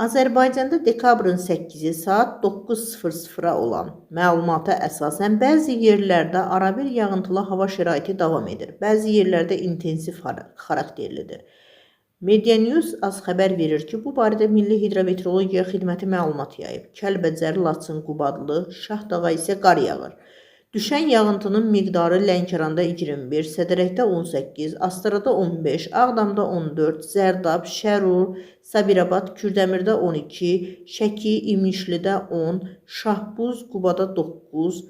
Azərbaycanda dekabrın 8-i saat 9:00-a olan məlumata əsasən bəzi yerlərdə arabir yağıntılı hava şəraiti davam edir. Bəzi yerlərdə intensiv xarakterlidir. Media News az xəbər verir ki, bu barədə Milli Hidrometeorologiya Xidməti məlumat yayıb. Kəlbəcər, Laçın, Qubadlı, Şahdağa isə qar yağır. Düşən yağıntının miqdarı Lənkəranda 21, Sədərəkdə 18, Astarada 15, Ağdamda 14, Zərdab, Şərur, Sabirabad, Kürdəmirdə 12, Şəki, İmişlidə 10, Şahbuz, Qubada 9,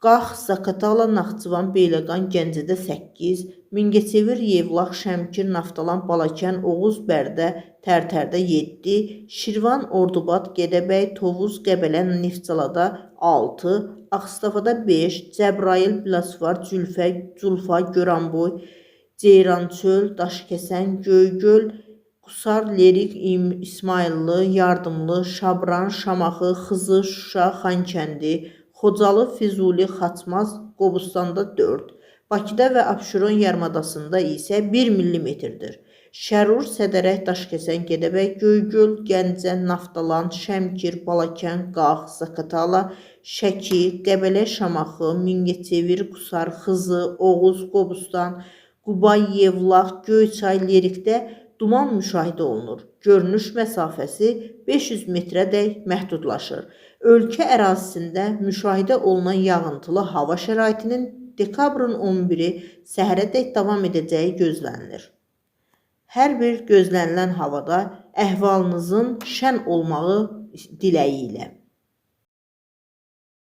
Qax, Zaqatala, Naxçıvan, Beyləqan, Gəncədə 8, Mingəçevir, Yevlax, Şəmkir, Naftalan, Balakən, Oğuz, Bərdə, Tərtərdə 7, Şirvan, Ordubad, Gədəbəy, Tovuz, Qəbələ, Neftçalada 6, Ağstafada 5, Cəbrayıl, Bilasvar, Cülfə, Culfa, Goranboy, Ceyrançöl, Daşkəsən, Göygöl, Qusar, Lerik, İsmayıllı, Yardımlı, Şabran, Şamaxı, Xızı, Şuşa, Xankəndi, Xocalı, Füzuli, Xaçmaz, Qobustanda 4, Bakıda və Abşeron yarımadasında isə 1 millimetrdir. Şərur, Sədərək, Daşkəsən, Gədəbəy, Göygöl, Gəncə, Naftalan, Şəmkir, Balakən, Qax, Zaqatala, Şəki, Qəbələ, Şamaxı, Mingəçevir, Qusar, Xızı, Oğuz, Qobustan, Quba, Yevlax, Göyçay, Lerikdə duman müşahidə olunur. Görünüş məsafəsi 500 metrədək məhdudlaşır. Ölkə ərazisində müşahidə olunan yağıntılı hava şəraitinin dekabrın 11-i səhərədək davam edəcəyi gözlənilir. Hər bir gözlənilən havada əhvalınızın şən olmağı diləyi ilə.